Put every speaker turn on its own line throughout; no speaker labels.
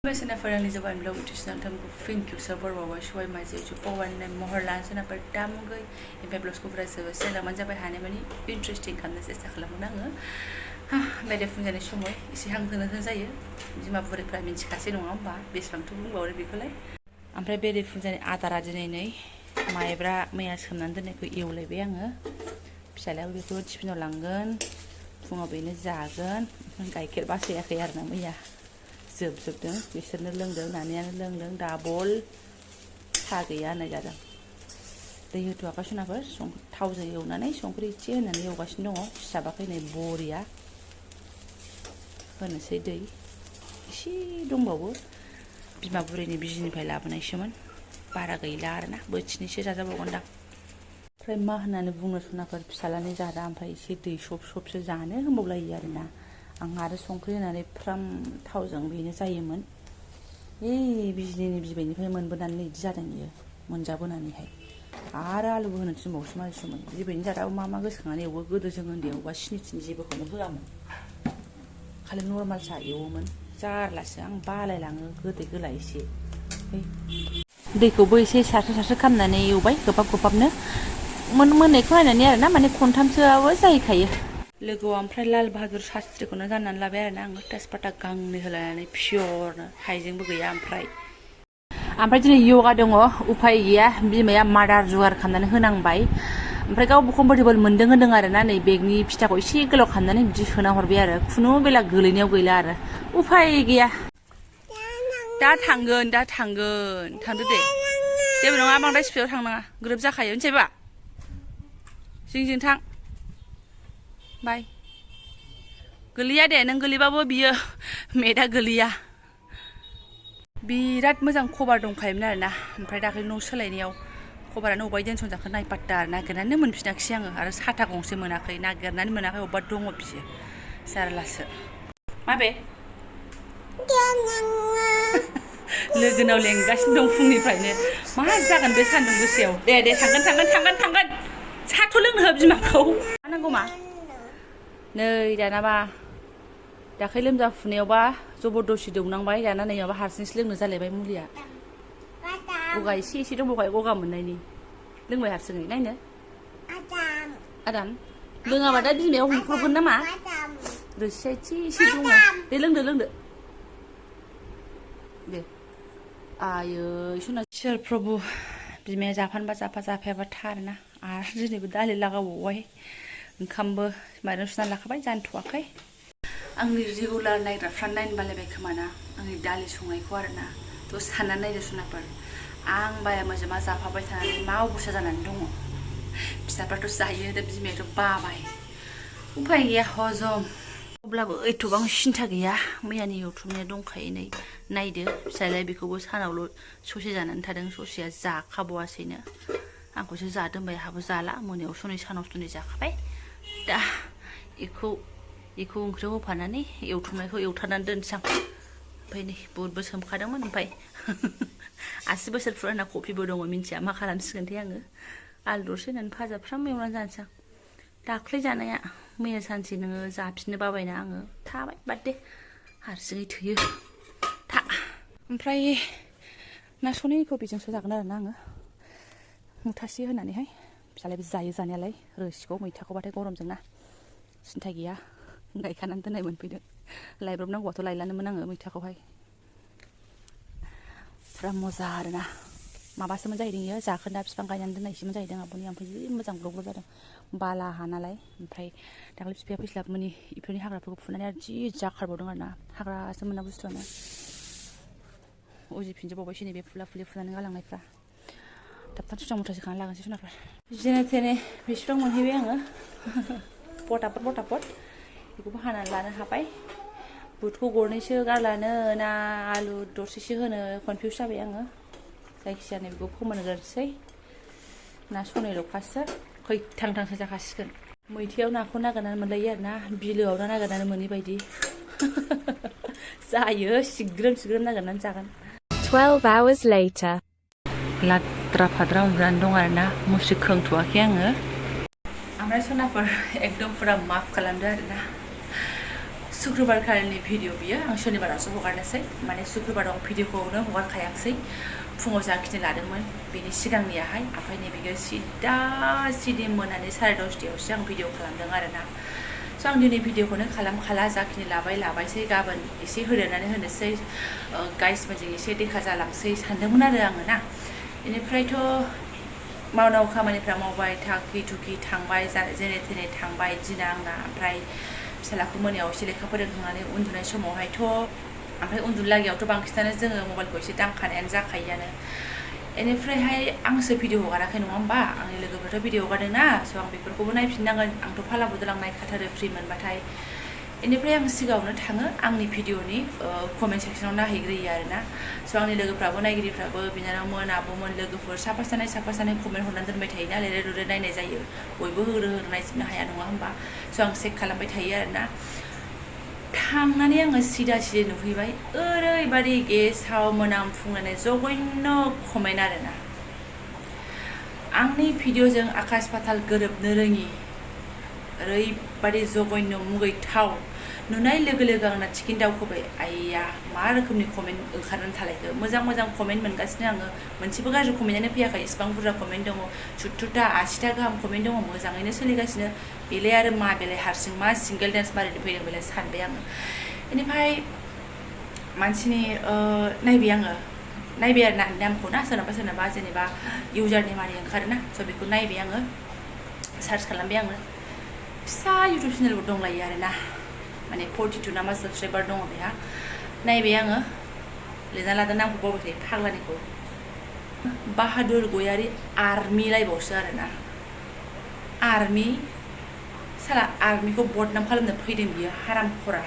Mesela falan Jobanivlog utusan tam ko thank you sa berbawa shuai maje ju pawan na mohor lan sana per dam gai empe blogs ko frasa sela manja bai hane mani interesting kan na sesa खालामो आङो ha bede फुंजानाय समाव एसे हांथोनो जायो बिमा बुरैफ्रा मिन्थिखासै नङा होमबा बेसेबांथ' बुंबावो बेखौलाय ओमफ्राय बेरे फुंजानाय आदारा दिनै नै माइब्रा मैया सोमनानै दोननायखौ एवलायबाय आङो फिसालायाबो बेखौ टिफिनाव लांगोन फुङाव बेनो जागोन गाइखेर बासायाखै आरोना मैया जोबजोबदों बिसोरनो लोंदों नानियानो लोंदों दाबल सा गैया होननाय जादों दै होथ'वाखै सनाफोर थावजों एवनानै संख्रि एसे होनानै एवगासिनो दङ सिथाबाखै नै बरिया होनोसै दै एसे दंबावो बिमा बुरैनि बिजिनिफ्राय लाबोनायसोमोन बारा गैला आरोना बोथिनैसो जाजाबावगोनदां ओमफ्राय मा होननानै बुंनो सनाफोर फिसालानि जादा ओमफ्राय एसे दै सब सबसो जानो होनबावलायो आरोना आं आरो संख्रि होनानै फ्राम थावजों बेनो जायोमोन बिजिनिनि बिबैनिफ्राय मोनबोनानै बिदि जादों बियो मोनजाबोनानैहाय आरो आलुबो होनो थिनबावोसो मानसिमोन बिबैनि जादाबो मा गोसोखांनानै एवो गोदो जों उन्दैयावबा सिनिथिनि जेबोखौनो होआमोन खालि नर्मालसा एवोमोन जारलासो आं बालायलाङो गोदै गोला एसे दैखौबो एसे सारस्रो सारस्रो खालामनानै एवबाय गोबाबनो मोननायखौ नायनानै आरोना माने खनथामसोआबो जाहैखायो लोगोआव ओमफ्राय लाल बाहादुर सास्त्रिखौनो गाननानै लाबाय आरोना आङो तेजपाता गांनै होलायनानै पियरनो हाइजेंबो गैया ओमफ्राय दिनै यगा दङ उफाय गैया बिमाया मादार जुगार खालामनानै होनांबाय ओमफ्राय गावबो कम्फर्टेबल मोनदों होनदों आरोना नै बेगनि फिथाखौ एसे गोलाव खालामनानै बिदि सोना हरबाय आरो खुनु बेला गोलैनायाव गैला आरो उफाय गैया दा थांगोन थांदो दे जेबो नङा बांद्राय स्पिडआव थांनाङा ग्रोब जाखायो मिथिबाय जोंजों थां बाय गोलैया दे नों गोलैबाबो बियो मेटआ गोलैया बिराद मोजां कभार दंखायोमोन आरोना ओमफ्राय दाख्लै न' सोलायनायाव कभारानो अबाय दोनसनजाखो नायपात्ता नागिरनानै मोनफिनाखिसै आङो आरो साथा गंसे मोनाखै नागिरनानै मोनाखै अबेबा दङ बियो जारलासो माबे लोगोनाव लेंगासिनो दं फुंनिफ्रायनो मा जागोन बे सान्दुं गोसायाव दे थांगोन साहाथ' लोंनो हो बिमाखौ मा नांगौ मा नै दानाबा दाख्लै लोमजाफुनायावबा जबरदस्ति दौनांबाय दाना नै माबा हारसिंसो लोंनो जालायबाय मुलिया गगा एसे दंबावखायो गगा मोननायनि लोंबाय हारसिङै नायनो आदाम लोङाबा दा बिमायाव हमख्रबगोन नामा रोसिया एसे दङ दे लोंदो दे आयै सना इसोर प्रभु बिमाया जाफानबा जाफायाबा थारोना आरो दिनैबो दालि लागावबावबाय ओंखामबो माइरं सुनानै लाखाबाय जानथ'वाखै आंनि रेगुलार नायग्राफ्रा नायनो बालायबाय खोमाना आंनि दालि संनायखौ आरोना दसे साननानै नायदो सनाफोर आं बाया मोजोमा जाफाबाय थानानै मा अबस्था जानानै दङ फिसाफ्राथ' जायो दा बिमायाथ' बाबाय उफाय गैया हजम अब्लाबो एथ'बां सिन्था गैया मैयानि एवथुमनाया दंखायो नै नायदो फिसालाया बेखौबो सानावल' ससे जानानै थादों ससेया जाखाबावासैनो आंखौसो जादोंबाय आहाबो जाला मोनायाव सनै सानाव सनै जाखाबाय दा बेखौ ओंख्रियाव होफानानै एवथुमनायखौ एवथारनानै दोनसां ओमफ्राय नै बुटबो सोमखादोंमोन ओमफ्राय 80 बोसोर फुराना कफिबो दङ मिन्थिया मा खालामसिगोनथाय आङो आलु दरसे होनानै फाजा फ्राम एवनानै जानोसै दाख्लै जानाया मैया सानसे नोङो जाफिननो बाबायना आङो थाबाय बाद दे हारसिङै थोयो ओमफ्राय ना सनैखौ बेजोंसो जागोन आरोना आङो मुथासे होनानैहाय फिसालायाबो जायो जानायालाय रोसिखौ मैथाखौबाथाय गरमजों ना सिन्था गैया गायखानानै दोननाय मोनफैदों लायब्रबनांगौआथ' लायलानोमोन आङो मैथाखौहाय फुरा मोजां आरोना माबासोमोन जाहैदों इयो जाखोन्दा बिफां गायनानै दोननायसोमोन जाहैदों आब'नि ओमफ्राय जि मोजां ग्लब जादों बाला हा नालाय ओमफ्राय दाख्लै बिफाया फैस्लाबमोनि इफोरनि हाग्राफोरखौ फुनानै आरो जि जाखारबावदों आरोना हाग्रासो मोना बुस्थुआनो उजिफिनजोबावबायसो नै बे फुलि फुनानै गालांनायफ्रा थाब सुस्रां मुथासे खानानै लागासै जुनारफोर जेने थेने बिसिबां मोनहैबाय आङो पटापट बेखौबो हानानै लानो हाबाय बुटखौ गरनैसो गारलानो ना आलु दरसेसो होनो कनफिउस जाबाय आङो जायखिजाया नै बेखौ फोमोनग्रोनोसै ना सनैल'खासो खैथांथांसो जाखासिगोन मैथायाव नाखौ नागिरनानै मोनलायो आरोना बिलोआव ना नागिरनानै मोनै बायदि जायो सिग्रोम नागिरनानै जागोन
12 hours later
लाद्रा फाद्रा उन्दुनानै दं आरोना मुस्रि खोंथ'वाखै आङो ओमफ्राय सनाफोर एकदम फुरा माफ खालामदो आरोना शुक्रबार खालिनि भिडिअ बियो आं शनिबारावसो हगारनोसै माने शुक्रबाराव भिडिअखौनो हगारखायाखसै फुङाव जाखिनि लादोंमोन बेनि सिगांनियाहाय ओमफ्राय नैबेयो सिदा मोनानि 10:30आवसो आं भिडिअ खालामदों आरोना स' आं दिनै भिडिअखौनो खालामखाला जाखिनि लाबायसै गाबोन एसे होदेरनानै होनोसै गाइसफोरजों एसे देखा जालांसै सानदोंमोन आरो आङो ना बेनिफ्रायथ' मावनांगौ खामानिफ्रा मावबाय थाखि थुखि थांबाय जेने थेने थांबाय दिना आंना ओमफ्राय फिसालाखौ मोनायाव एसे लेखा फोरोंखांनानै उन्दुनाय समावहायथ' ओमफ्राय उन्दुलागियावथ' बांसिनानो जोङो मबाइलखौ एसे दांखानायानो जाखायोआनो बेनिफ्रायहाय आंसो भिडिअ हगाराखै नङा होमबा आंनि लोगोफ्राथ' भिडिअ हगारदों ना स' आं बेफोरखौबो नायफिननांगोन आंथ' फाला बदल आं नायखाथारो फ्रि मोनबाथाय बेनिफ्राय आं सिगाङावनो थाङो आंनि भिडिअनि कमेन्ट सेक्सनाव नायहैग्रोयो आरोना स' आंनि लोगोफ्राबो नायगिरिफ्राबो बिनानावमोन आब'मोन लोगोफोर साफा सानै कमेन्ट हरनानै दोनबाय थायोना लेरे लुरे नायनाय जायो बयबो होग्रो नायजोबनो हाया नङा होमबा स' आं चेक खालामबाय थायो आरोना थांनानै आङो सिदा नुहैबाय ओरैबादि गेसाव मोनामफुंलायनाय जघन्य कमेन्ट आरोना आंनि भिडिअजों आकाश पाताल गोरोबनो रोङि ओरैबादि जघन्य मुगैथाव नुनाय लोगो लोगो आंना थिखिन दावखोबाय आइया मा रोखोमनि कमेन्ट ओंखारनानै थालायखो मोजां कमेन्ट मोनगासिनो आङो मोनसेबो गाज्रि कमेन्टआनो फैयाखै इसिबां बुरजा कमेन्ट दङ 70टा 80टा गाहाम कमेन्ट दङ मोजाङैनो सोलिगासिनो बेलाय आरो मा बेलाय हारसिं मा सिंगेल डान्स मारिनो फैदों बेलाय सानबाय आङो बेनिफ्राय मानसिनि नायबाय आरो ना नामखौ ना सोरनाबा जेनेबा इउजारनि मारै ओंखारोना स' बेखौ नायबाय आङो सार्च खालामबाय आङो फिसा इउटुब चेनेलबो दंलायो आरोना माने 42 ना मा साबसक्राइबार दङ बेहा नायबाय आङो लिरना लादों नामखौ बावबाय थायो फाग्लानिखौ बाहादुर गयारि आर्मि लायबावसो आरोना आर्मि साला आर्मिखौ बदनाम खालामनो फैदों बियो हाराम खरा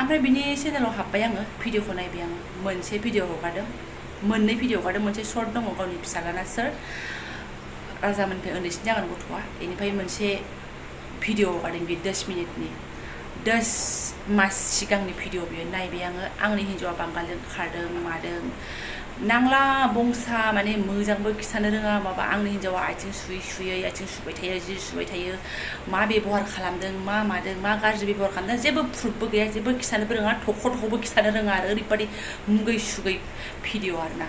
ओमफ्राय बिनि चेनेलाव हाबबाय आङो भिडिअखौ नायबाय आङो मोनसे भिडिअ हगारदों मोननै भिडिअ हगारदों मोनसे सर्ट दङ गावनि फिसालाना सोर राजामोननिफ्राय उन्दैसिन जागोन गथ'आ बेनिफ्राय मोनसे भिडिअ हगारदों बे 10 मिनिटनि 10 मास सिगांनि भिडिअ बियो नायबाय आङो आंनि हिन्जावा बांगालजों खारदों मादों नांला बंसा माने मोजांबो खिथानो रोङा माबा आंनि हिन्जावा आथिं सुयै आथिं सुबाय थायो जि सुबाय थायो मा बेबहार खालामदों मा मादों मा गाज्रि बेबहार खालामदों जेबो प्रुफबो गैया जेबो खिथानोबो रोङा थख'बो खिथानो रोङा आरो ओरैबादि मुगै सुगै भिडिअ आरोना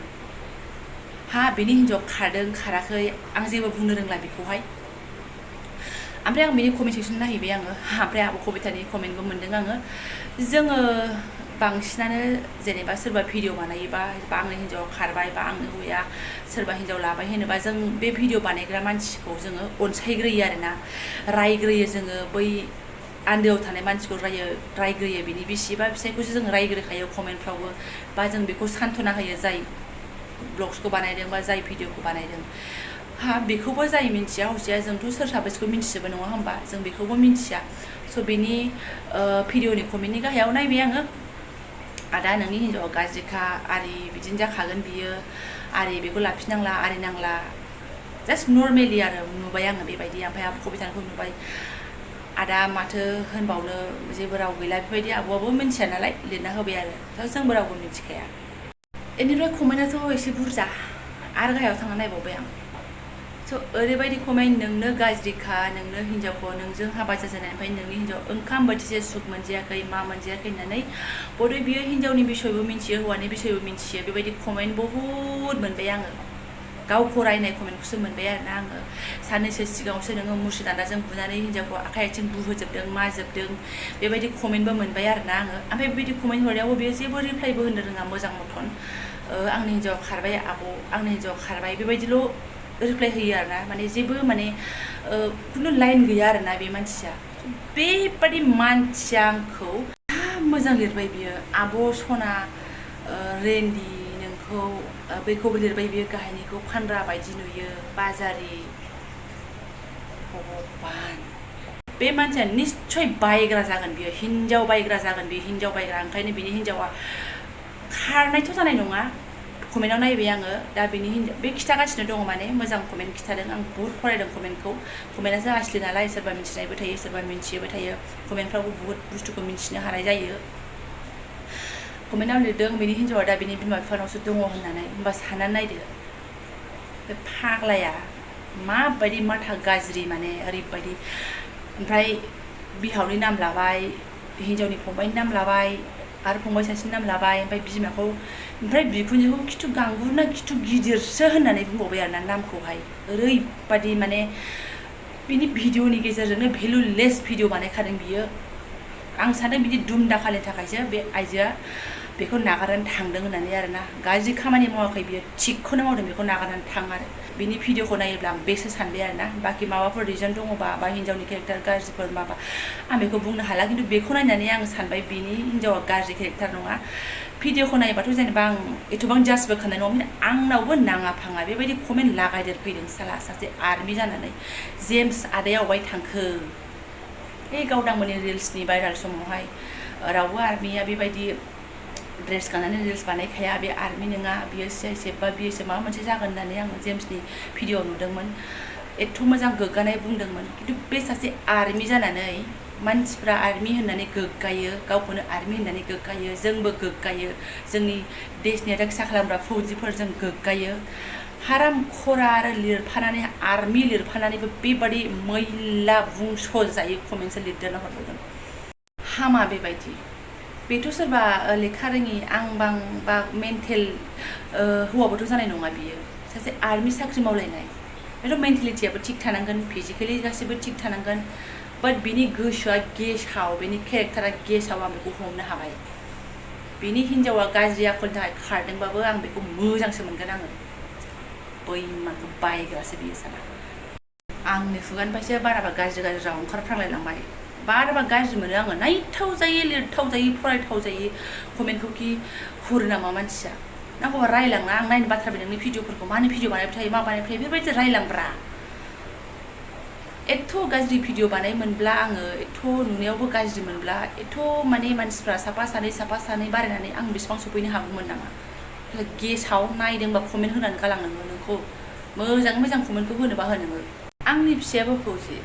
हा बेनि हिन्जावा खारदों खाराखै आं जेबो बुंनो रोंला बेखौहाय ओमफ्राय आं बेनि कमेन्ट सेक्सन नायहैबाय आङो ओमफ्राय आब' कबितानि कमेन्टबो मोन्दों आङो जोङो बांसिनानो जेनेबा सोरबा भिडिअ बानायोबा आंनि हिन्जावा खारबाय बा आंनि हौवाया सोरबा हिन्जाव लाबाय होनोबा जों बे भिडिअ बानायग्रा मानसिखौ जोङो अनसायग्रोयो आरोना रायग्रोयो जोङो बै आन्दोआव थानाय मानसिखौ रायग्रोयो बिनि बिसि बा फिसायखौसो जों रायग्रोखायो कमेन्टफ्रावबो बा जों बेखौ सान्थना होयो जाय ब्लग्सखौ बानायदों बा जाय भिडिअखौ बानायदों हा बेखौबो जाय मिन्थिया हसिया जोंथ' सोर साबेसेखौ मिन्थिजोबो नङा होमबा जों बेखौबो मिन्थिया स' बेनि भिडिअनि कमेन्टनि गाहायाव नायबाय आङो आदा नोंनि हिन्जावा गाज्रिखा आरि बिदिनो जाखागोन बियो आरि बेखौ लाफिनांला आरि नांला जास्ट नर्मेलि आरो नुबाय आङो बेबायदि ओमफ्राय आब' कबितानिखौ नुबाय आदा माथो होनबावनो जेबो राव गैला बेबायदि आब'आबो मिन्थिया नालाय लिरना होबाय आरो जोंबो रावबो मिन्थिखाया बेनिफ्राय कमेन्टआथ' एसे बुरजा आरो गाहायाव थांना नायबावबाय आं स' ओरैबायदि कमेन्ट नोंनो गाज्रिखा नोंनो हिन्जावखौ नोंजों हाबा जाजेननायनिफ्राय नोंनि हिन्जाव ओंखाम बोथिसे सुख मोनजायाखै मा मोनजायाखै होननानै बदै बियो हिन्जावनि बिसयबो मिन्थियो हौवानि बिसयबो मिन्थियो बेबायदि कमेन्ट बहुद मोनबाय आङो गावखौ रायनाय कमेन्टखौसो मोनबाय आरोना आङो साननैसो सिगाङावसो नोङो मुस्रि दान्दाजों बुनानै हिन्जावखौ आखाइ आथिं बुहोजोबदों माजोबदों बेबायदि कमेन्टबो मोनबाय आरोना आङो ओमफ्राय बेबायदि कमेन्ट हरनायावबो बेयो जेबो रिप्लाइबो होनो रोङा मोजां मथन आंनि हिन्जावा खारबाय आब' आंनि हिन्जावा खारबाय बेबायदिल' रिप्लाइ होयो आरोना माने जेबो माने खुनु लाइन गैया आरोना बे मानसिया बेबादि मानसिया आंखौ मोजां लिरबाय बियो आब' सना रेन्दि नोंखौ बेखौबो लिरबाय बियो गाहायनिखौ फानग्रा बायदि नुयो बाजारि भगबान बे मानसिया निस्सय बायग्रा जागोन बियो हिन्जाव बायग्रा जागोन बियो हिन्जाव बायग्रा ओंखायनो बिनि हिन्जावा खारनायथ' जानाय नङा कमेन्टआव नायबाय आङो दा बेनि हिन्जाव बे खिथागासिनो दङ माने मोजां कमेन्ट खिथादों आं बुहुत फरायदों कमेन्टआसो आसलि नालाय सोरबा मिथिनायबो थायो सोरबा मिथियोबो थायो कमेन्टफ्रावबो बुहुत बुस्थुखौ मिथिनो हानाय जायो कमेन्टआव लिरदों बेनि हिन्जावा दा बेनि बिमा बिफानावसो दङ होननानै होमबा साननानै नायदो बे फाग्लाया माबायदि माथा गाज्रि माने ओरैबायदि ओमफ्राय बिहावनि नाम लाबाय हिन्जावनि फंबायनि नाम लाबाय आरो फंबाय सासेनि नाम लाबाय ओमफ्राय बिमाखौ ओमफ्राय बिखुनजोखौ खिथु गांगुर ना खिथु गिदिरसो होननानै बुंबावबाय आरोना नामखौहाय ओरैबादि माने बिनि भिडिअनि गेजेरजोंनो भेलुलेस भिडिअ बानायखादों बियो आं सानदों बिदि दुम दाखालनि थाखायसो बे आइजोआ बेखौ नागारनानै थांदों होननानै आरोना गाज्रि खामानि मावाखै बियो थिगखौनो मावदों बेखौ नागारनानै थां आरो बिनि भिडिअखौ नायोब्ला आं बेसो सानबाय आरोना बाखि माबाफोर रिजन दङबा बा हिन्जावनि केरेक्टार गाज्रिफोर माबा आं बेखौ बुंनो हाला खिन्थु बेखौ नायनानै आं सानबाय बिनि हिन्जावा गाज्रि केरेक्टार नङा भिडिअखौ नायोबाथ' जेनेबा आं एथबां जाजबो खालामनाय नङा आंनावबो नाङा फाङा बेबायदि कमेन्ट लागायदेरफैदों साला सासे आर्मि जानानै जेम्स आदाया अबाय थांखो बे गावदांमोननि रिल्सनि भाइराल समावहाय रावबो आर्मिया बेबायदि ड्रेस गाननानै रिल्स बानायखाया बे आर्मि नङा बियो CISF बा BSF माबा मोनसे जागोन होननानै आं जेम्सनि भिडिअ नुदोंमोन एथ' मोजां गोग्गानाय बुंदोंमोन खिन्थु बे सासे आर्मि जानानै मानसिफ्रा आर्मि होननानै गोग्गायो गावखौनो आर्मि होननानै गोग्गायो जोंबो गोग्गायो जोंनि देशनि रक्षा खालामग्रा फौजिफोरजों गोग्गायो हाराम खरा आरो लिरफानानै आर्मि लिरफानानैबो बेबादि मैला बुंस'जायो कमेन्टसो लिरदेरना हरबावदों हामा बेबायदि बेथ' सोरबा लेखा रोङि आं बां बा मेन्टेल हौवाबोथ' जानाय नङा बियो सासे आर्मि साख्रि मावलायनाय बेथ' मेन्टेलिटियाबो थिग थानांगोन फिजिकेलि गासैबो थिग थानांगोन बाट बिनि गोसोआ गेसाव बिनि केरेक्टारा गेसाव आं बेखौ हमनो हाबाय बिनि हिन्जावा गाज्रि आखलनि थाखाय खारदोंबाबो आं बेखौ मोजांसो मोनगोन आङो बैमाखौ बायग्रासो बियो साला आंनि खुगानिफ्रायसो बाराबा गाज्रि गाज्रि राव ओंखारफ्रांलायलांबाय बाराबा गाज्रि मोनो आङो नायथाव जायो लिरथाव जायो फरायथाव जायो कमेन्टखौ कि हुर नामा मानसिया नांगौबा रायलांना आं नायनो बाथ्रा नोंनि भिडिअफोरखौ मानो भिडिअ बानायबाय थायो मा बानायबाय थायो बेफोरबायदि रायलांब्रा एथ' गाज्रि भिडिअ बानायमोनब्ला आङो एथ' नुनायावबो गाज्रि मोनब्ला एथ' माने मानसिफ्रा साफा सानै बारायनानै आं बेसेबां सफैनो हागौमोन नामा गेसाव नायदोंबा कमेन्ट होनानै गालांनोङो नोंखौ मोजाङै मोजां कमेन्टखौ होनोबा होनोङो आंनि फिसायाबो फौजि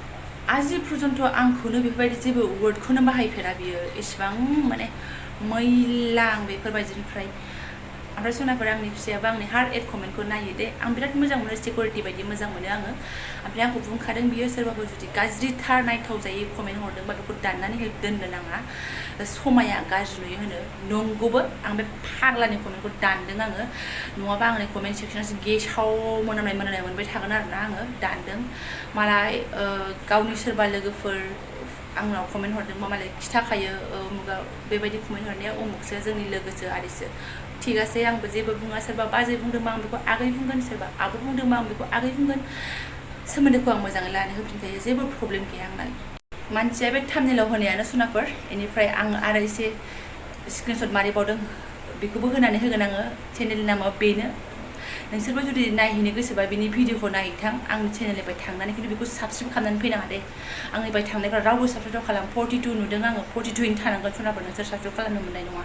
आजि पर्यन्त आंखौनो बेफोरबायदि जेबो वर्डखौनो बाहायफेरा बियो एसेबां माने मैला आं बेफोरबायदिनिफ्राय ओमफ्राय सनाफोर आंनि फिसायाबो आंनि हार्ट एड कमेन्टखौ नायो दे आं बिराद मोजां मोनो सिकिउरिटि बायदि मोजां मोनो आङो ओमफ्राय आंखौ बुंखादों बियो सोरबाफोर जुदि गाज्रिथार नायथाव जायै कमेन्ट हरदोंबा बेखौ दाननानै दोननो नाङा समाया गाज्रि नुयो होनो नंगौबो आं बे फाग्लानि कमेन्टखौ दानदों आङो नङाबा आंनि कमेन्ट सेक्सनासो गेसाव मोनामनाय मोनबाय थागोन आरोना आङो दानदों मालाय गावनि सोरबा लोगोफोर आंनाव कमेन्ट हरदोंबा मालाय खिथाखायो मुगा बेबायदि कमेन्ट हरनाया उमुखसो जोंनि लोगोसो आरिसो थिगासै आंबो जेबो बुङा सोरबा बाजै बुंदोंबा आं बेखौ आगै बुंगोन सोरबा आब' बुंदोंबा आं बेखौ आगै बुंगोन सोमोन्दोखौ आं मोजाङै लानो होफिनखायो जेबो प्रब्लेम गैया आंना मानसिया बे थाम्बनेलाव होनायानो सनाफोर बेनिफ्राय आं आरो एसे स्क्रिनशट मारिबावदों बेखौबो होनानै होगोन आङो चेनेलनि नामा बेनो नोंसोरबो जुदि नायहैनो गोसोबा बिनि भिडिअखौ नायहैथां आंनि चेनेलनिफ्राय थांनानै खिन्थु बेखौ साबस्क्राइब खालामनानै फैनाङा दे आंनिफ्राय थांनायफ्रा रावबो साबस्क्राइब खालाम 42 नुदों आङो 42 थानांगोन सनाफोर नोंसोर साबस्क्राइब खालामनो मोननाय नङा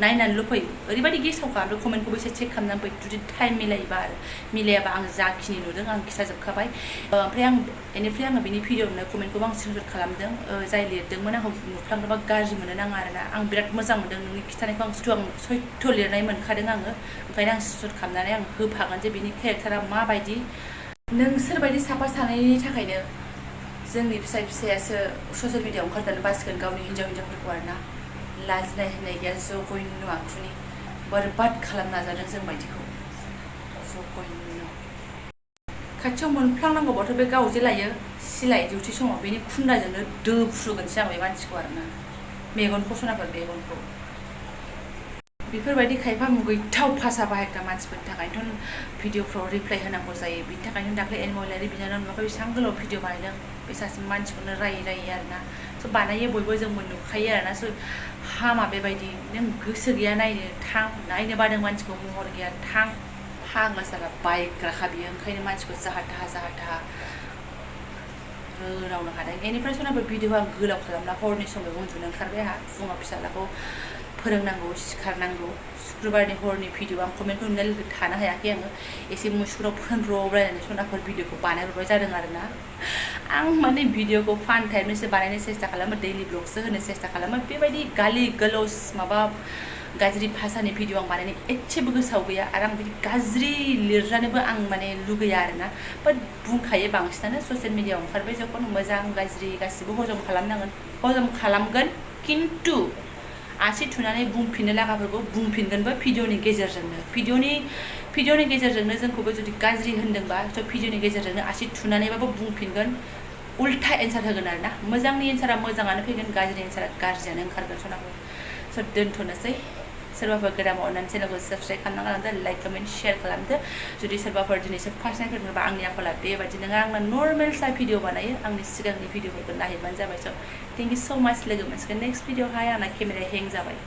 नायनानैल' फै ओरैबायदि गेसावखा ओमफ्राय कमेन्टखौबो एसे चेक खालामनानै फै जुदि टाइम मिलायोबा आरो मिलायाबा आं जाखिनि नुदों आं खिथाजोबखाबाय ओमफ्राय बेनिफ्राय आङो बिनि भिडिअ नुनाय कमेन्टखौबो आं स्क्रिनशट खालामदों जाय लिरदोंमोन आंखौ नुफ्लांदोंबा गाज्रि मोनो नाङा आरोना आं बिराद मोजां मोनदों नोंनि खिथानायखौ आं सैथ' लिरनाय मोनखादों आङो ओंखायनो आं स्क्रिनशट खालामनानै आं होफागोन जे बिनि केरेक्टारा माबायदि नोंसोरबायदि साफा सानैनि थाखायनो जोंनि फिसायासो ससियेल मिडियाआव ओंखारनानै बासिगोन गावनि हिन्जावफोरखौ आरोना लाजिनाय होननाय गैया जघन्य आखुनि बरबाद खालामनो नाजादों जों बायदिखौ जघन्य खाथियाव मोनफ्लांनांगौबाथ' बे गाव जे लायो सिलाइ डिउटि समाव बेनि खुन्दाजोंनो दोफ्रुगोनसो आं बे मानसिखौ आरोना मेगनखौ सनाफोर मेगनखौ बेफोरबायदि खायफा मुगैथाव भाषा बाहायग्रा मानसिफोरनि थाखायनोथ' भिडिअफ्राव रिप्लाइ होनांगौ जायो बिनि थाखायनो दाख्लै एनमयलारि बिनानाव नुवाखै बेसेबां गोलाव भिडिअ बानायदों बे सासे मानसिखौनो रायै आरोना स' बानायो बयबो जोंबो नुखायो आरोना स' हामा बेबायदि नों गोसो गैया नायनो थां नायनो बादों मानसिखौ महर गैया थां फाग्ला साला बायग्राखा बियो ओंखायनो मानसिखौ जाहा थाहा रावनो हादों बेनिफ्राय सनाफोर भिडिअ आं गोलाव खालामला हरनि समाव उन्दुनो ओंखारबाय आंहा फुङाव फिसालाखौ फोरोंनांगौ सिखारनांगौ शुक्रबारनि हरनि भिडिअ आं कमेन्टखौ नुनाय लोगो थानो हायाखै आङो एसे मुसुराव फोनब्रबलायनानै सनाफोर भिडिअखौ बानायहरबाय जादों आरोना आं माने भिडिअखौ फान टाइपनिसो बानायनो सेस्था खालामो दैलि ब्लगसो होनो सेस्था खालामो बेबायदि गालि गलौज माबा गाज्रि भाषानि भिडिअ आं बानायनो एसेबो गोसोआव गैया आरो आं बिदि गाज्रि लिरजानोबो आं माने लुगैया आरोना बाट बुंखायो बांसिनानो ससियेल मिडियाआव ओंखारबाय जखन मोजां गाज्रि गासिबो हजम खालामनांगोन हजम खालामगोन किन्तु आसि थुनानै बुंफिननो लागाफोरखौ बुंफिनगोनबो भिडिअनि गेजेरजोंनो भिडिअनि गेजेरजोंनो जोंखौबो जुदि गाज्रि होनदोंबा स' भिडिअनि गेजेरजोंनो आसि थुनानैबाबो बुंफिनगोन उल्था एन्सार होगोन आरो ना मोजांनि एन्सारा मोजाङानो फैगोन गाज्रिनि एन्सारा गाज्रियानो ओंखारगोन सनाखौ स' दोनथ'नोसै सोरबाफोर गोदान अननानै चेनेलखौ साबस्क्राइब खालामना गालांदो लाइक कमेन्ट शेयार खालामदो जुदि सोरबाफोर दिनैसो फार्स्ट टाइम फैदोंबा आंनि आखला बेबायदि नङा आंना नर्मेल सा भिडिअ बानायो आंनि सिगांनि भिडिअफोरखौ नायहैबानो जाबाय स' थेंक इउ स' माच लोगो मोनसिगोन नेक्स्ट भिडिअआवहाय आंना केमेराया हें जाबाय